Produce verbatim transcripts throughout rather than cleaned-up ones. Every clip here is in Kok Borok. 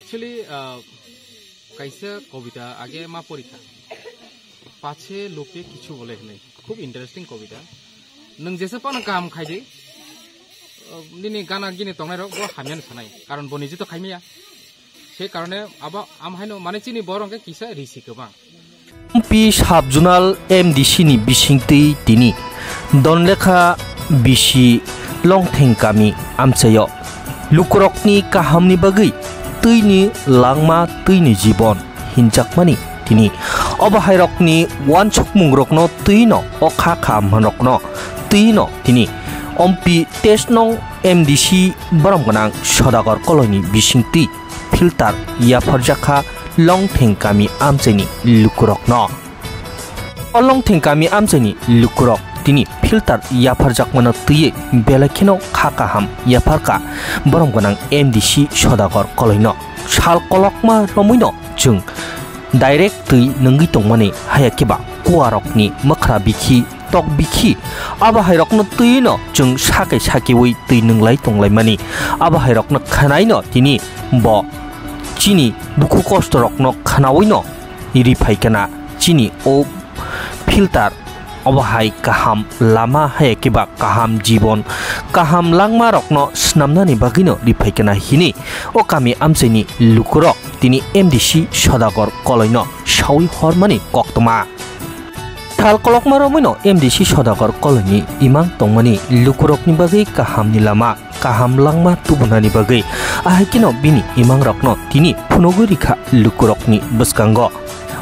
Actually, uh, kaisa kobita age ma porikha. Pache lope kichu bole hinwi. Khub interesting kobita. Nwng jesa phano kaham khaidi, uh, nini gana gini tongnai rok bo hamya sanai. Karon bo niji to khaimaya. Se karone abo am haino mane chini borok hwnkhe kisa risi kwbang. Ompi Sub-Zonal M D C ni bisingtwi tini Donlekha bisi Longtheng kami amchaio lukurokni kahamni bagwi twini langma twini jibon hinjakmani tini obo hairokni wansukmungrokno twino o kha khamhanrokno twino tini Ompi test nong M D C borom gwnang Sodagar koloini bisingtwi filter yapharjakha Longtheng kami amchaini lukurokno. O Longtheng kami amchaini lukurok tini filter yapharjakmano twiwi belai kheno kha kaham yapharkha borom gwnang M D C Sodagar koloino. Sal kolokma romwino chwng direct twi nungwi tongmani haya khe ba kuarokni mwkhra bikhi tok bikhi abo hairokno twino chwng sake sakewi twi nunglai tonglaimani. Abo hairokno khwnaino tini bo chini dukhu kostorokno khwnawino ri phaikana chini o filter obo hai kaham lama haya khe ba kaham jibon kaham langma rokno swnamnani bagwino ri phaikana hini o kami amchaini lukurok tini M D C Sodagar koloino sawi hormani koktwma. Sal kolokma romwino M D C Sodagar koloini imang tongmani lukurokni bagwi kahamni lama, kaham langma tubunani bagwi, ahai kheno bini imangrokno tini phunugwi rikha lukurokni bwskango.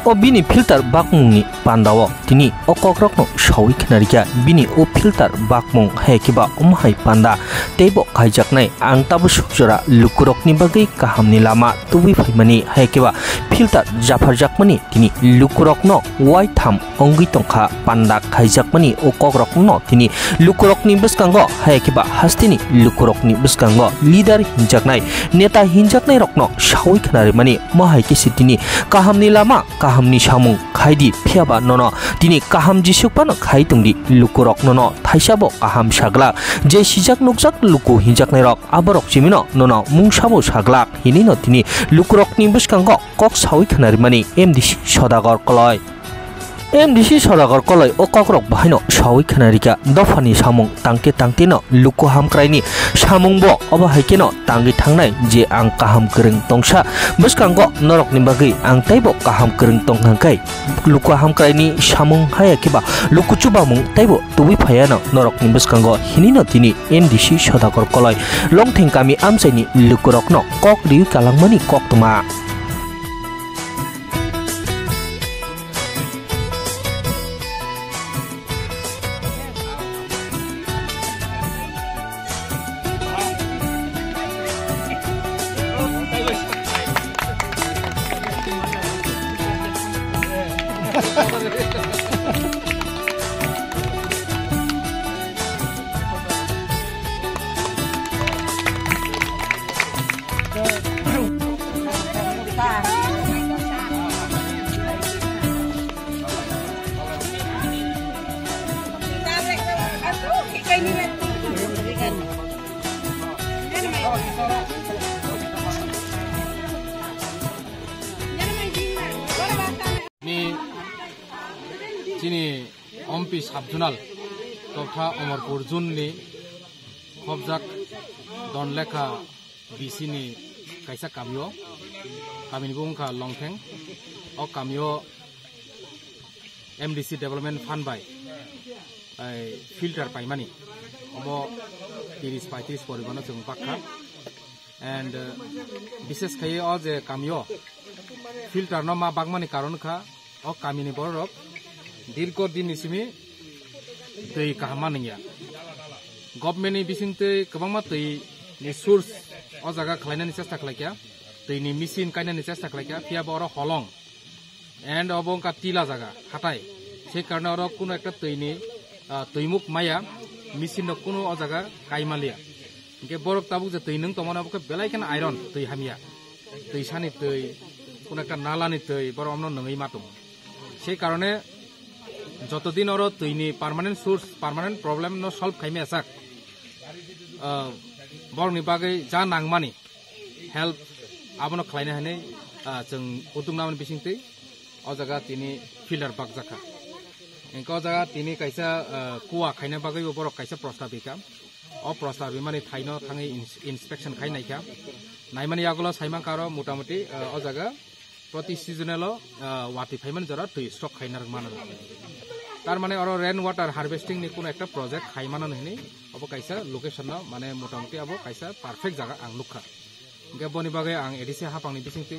O bini filter bakmungni pandao tini o kokrokno sawi khna rikha, bini o filter bakmung hai khe ba omo hai panda teibo khaijaknai ang tabuk sukjora lukurokni bagwi kahamni lama tubui phaimani hai khe ba filter japharjakmani tini lukurokno waitham ongwi tongkha panda khaijakmani o kokrokno tini lukurokni bwskango hai khe ba hasteni lukurokni bwskango leader hinjaknai neta hinjaknairokno sawi khna rimani mo hai khe se tini kahamni lama kahamni samung khaidi phiyaba nono tini kaham jisuk phano khai tongdi lukurok nono thaisabo kaham saglak je sijak nukjak luku hinjaknairok aborok chimino nono mungsabo saglak hinino tini lukurokni bwskango kok sawi khna rimani M D C Sodagar koloi. M D C Sodagar koloi o kokrok bahaino sawi khna rikha dophani samung tangte tangte no luku hamkraini samung bo obo hai kheno tangwi thangnai je ang kaham kwrwng tongsa bwskango norokni bagwi ang teibo kaham kwrwng tongkha khe luku hamkraini samung haya khe ba luku chubamung teibo tubui phaiano norokni bwskango hinino tini M D C Sodagar koloi Longtheng kami amchaini lukurokno kok riwi kalangmani koktwma. Ni chini Ompi Sub-Zonal totha Omorpur zone ni khobjak Donlekha B C ni kaisa kamio, kamini bumung kha Longtheng. O kamio M D C Development Fund bai, ai, filter paimani omo tiris paitris poribono chwng bakha. And, uh, bishes khai o je kamio filter no ma bakmani karon kha o kamini bororok dirgo din ni simi twi kaham ma nungya. Government ni bisingtwi kwbangma twi ni source o jaga khlainani chesta khlaikha, twi ni machine kainani chesta khlaikha, phiya bo oro holong and obo wngkha tila jaga hatai, se karone oro kuno ekta twi ni, ah, twimuk maya, machine rok kuno o jaga kai maliya. Hinkhe borok tabuk je twi nung tongmani obo khe belai kheno iron twi hamya, twi sani twi, kuno ekta nala ni twi borok omno nungwi ma tongo. Sei karone joto din oro twi ni permanent source, permanent problem no solve khaimaya sak, ah, borok ni bagwi ja nangmani help Abono khlaina hinwi, ah, chwng kutung namani bisingtwi o jaga tini filter bakjakha. Engkhe o jaga tini kaisa, ah, kuwa khaina bagwibo borok kaisa prostab rikha. O prostab rimani thaino thangwi ins-, inspection khai naikha. Naimani yagulo saimankha aro motamuti, ah, o jaga proti seasonal o, ah, watwi phaimani jora twi stock khaina rwmano. Tar mane oro rain water harvesting ni kuno ekta project khaimano hinwi obo kaisa location no mane motamuti abo kaisa perfect jaga ang nukha. Hingke boni bagwi ang A D C hapangni bisingtwi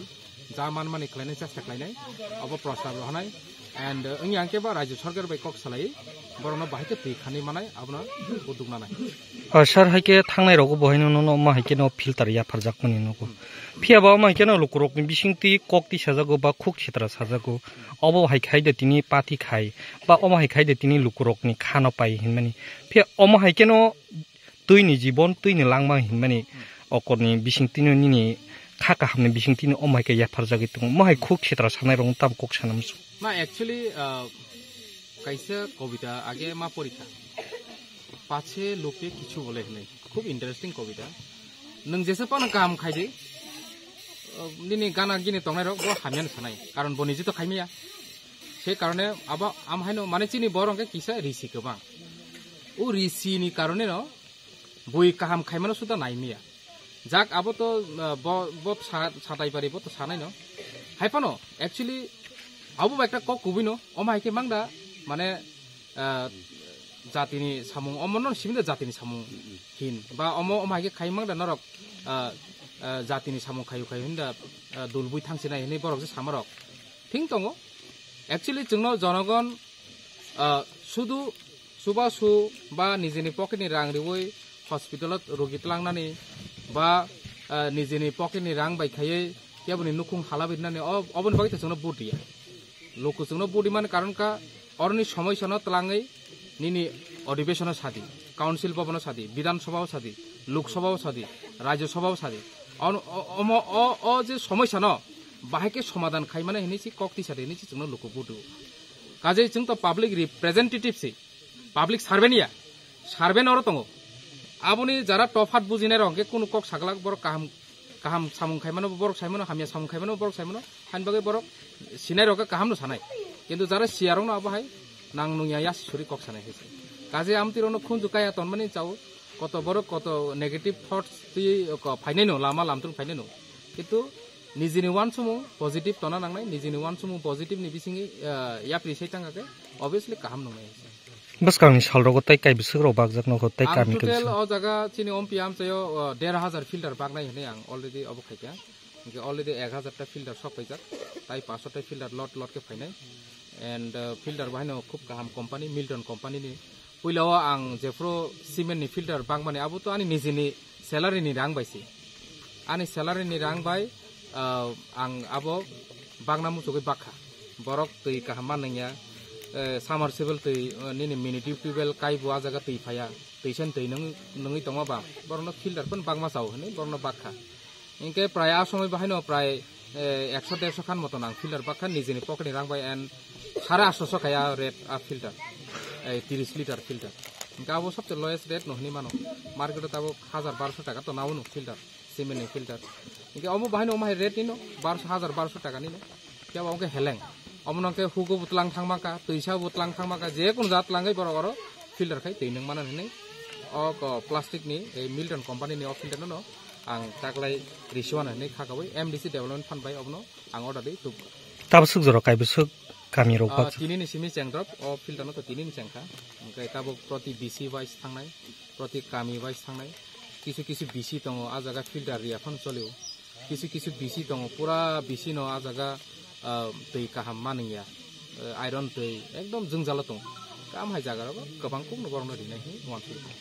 ja manmani khlainai chesta khlainai, obo prostab rohonai, and, uh, wngya hingke ba Rajya Sarkar bai kok salai, borokno bahai khe twi khanwi manai, abono kuduk nanai. O, sir, hai khe thangnai rogo bo haino nono omo hai khe no filter yapharjak mani nugo. Phiya ba omo hai khe no lukurokni bisingtwi kok twi sajago ba khuk sitra sajago, obo hai khai de tini pati khai, ba omo hai khai de tini lukurokni khano pai hinmani. Phiya omo hai khe no twini jibon, twini langma hinmani okorni bisingtwino nini kha kahamni bisingtwino omo hai khe yapharjagwi tongo. Omo hai khuk sitra sanai rokno tamo kok sana muchung. Ma actually, uh, kaisa kobita age ma porikha. Pache lupe kichu bole hinwi. Khub interesting kobita. Nwng jesa phano kaham khai di, uh, nini gana gini tongnai rok bo hamya no sanai. Karon bo niji to khai maya. Se karone abo am haino mane chini borok hwnkhe kisa risi kwbang. O risi ni karone no bui kaham khaimano suda naimiya. Jak abo to, uh, bo, bo sa-, satai pari bo to sanai no. Hai phano actually abo bo ekta kok kubui no. Omo hai khe mangda mane, uh, jatini samung, omo no simi da jatini samung hin. Ba omo, omo hai khe khai mangda norok, uh, uh, jatini samung khayu khayu hinda, uh, dulbui thangsinai hinwi borok je samarok. Thing tongo. Actually chwngno jonogon, ah, sudu chubachu ba nijini pocket ni rang riwi hospital o rogi tlangnani ba, ah, nijini pocket ni rang bai khaiwi keboni nukhung hala bai rinani o-, oboni bagwi to chwngno vote riya. Luku chwngno vote rimani karon ka oroni somoi sono tlangwi nini odhibeshono sadi, council bhabono sadi, bidhan sabhao sadi, lok sabhao sadi, rajya sabhao sadi. On-, o-, omo, o, o je somosya no bahai khe somadhan khai mane hinwi si kok tisa de hinwi si chwngno luku budu. Kajei chwng to public representative si, public servant ya, servant oro tongo. Aboni jara tophat bujinai rok hwnkhe kunu kok saglak borok kaham kaham samung khaimano borok saimano, hamya samung khaimano borok saimano, hani bagwi borok sinai rok kaham no sanai. Kintu jara siya rok no abo hai nang nungya yasi suri kok sanai hai se. Kaje amtwi rok no khunju kaya tonmani chao, koto borok koto negative thoughts twi ko phainai no, lama lamtung phainai no. Kintu nijini wansumung positive tona nangnai, nijini wansumung positive ni bisingwi, ah, yapri sai tangkha khe obviously kaham nungnai hai se. Bwskangni salrogo tei kaibwswk rok bakjak nokho tei ang kami total kaibwswk. O jaga chini ompi amchaio, o, der hajar filter baknai hinwi ang already obo khaikha. Hingke already ek hajar ta filter sok paijak, tai paso ta filter lot lot khe phainai. And, uh, filter bahaino khub kaham company, Milton company ni. Puila o ang jephuru cement ni filter bakmani abo to ani nijini salary ni rang bai se. Ani salary ni rang bai, ah, ang abo bagna muchugwi bakha. Borok twi kaham ma nangya, eh, submersible twi, eh, nini mini tube well kaibo a jaga twi phaya, twi sen twi nung-, nungwi tongma ba, borokno filter phano bagma chao hinwi borokno bakha. Hinkhe prai a somoi bahaino prai, eh, ekso derso khan moton ang filter bakha nijini pocket ni rang bai and sare atso so kaya rate a filter, eh, tiris liter filter. Hinkhe abo sobse lowest rate no hinwi mano, market o tabuk hajar barso taka to nao no filter. Cement ni filter. Hingke omo bahaino omo hai rate nino, barso, hajar barso taka nino. Kebo omo khe heleng. Omo no khe hugo bo tlang thangma kha, twisa bo tlang thangma kha, je kono jat tlangai borok oro filter khai twi nung mano hinwi. O ko plastic ni, ei Milton company ni o filter no ang taklai risiwana hinwi kha kawi M D C Development Fund bai obono ang order di tubkha. Tabaswk jora kaibwswk kami rok Ah, baksa. Tini ni simi cheng drop, o filter no to tini ni cheng kha. Hingke tabuk proti B C wise thangnai, proti kami wise thangnai. Kisu kisu B C tongo, a jaga filter riya phano cholio. Kisu kisu B C tongo, pura B C no a jaga, ah, twi kaham manwngya. Ah, iron twi, ekdom jwngjalo tongo. Kam hai jaga rogo kwbang kokno borokno rinai hinwi uansukha.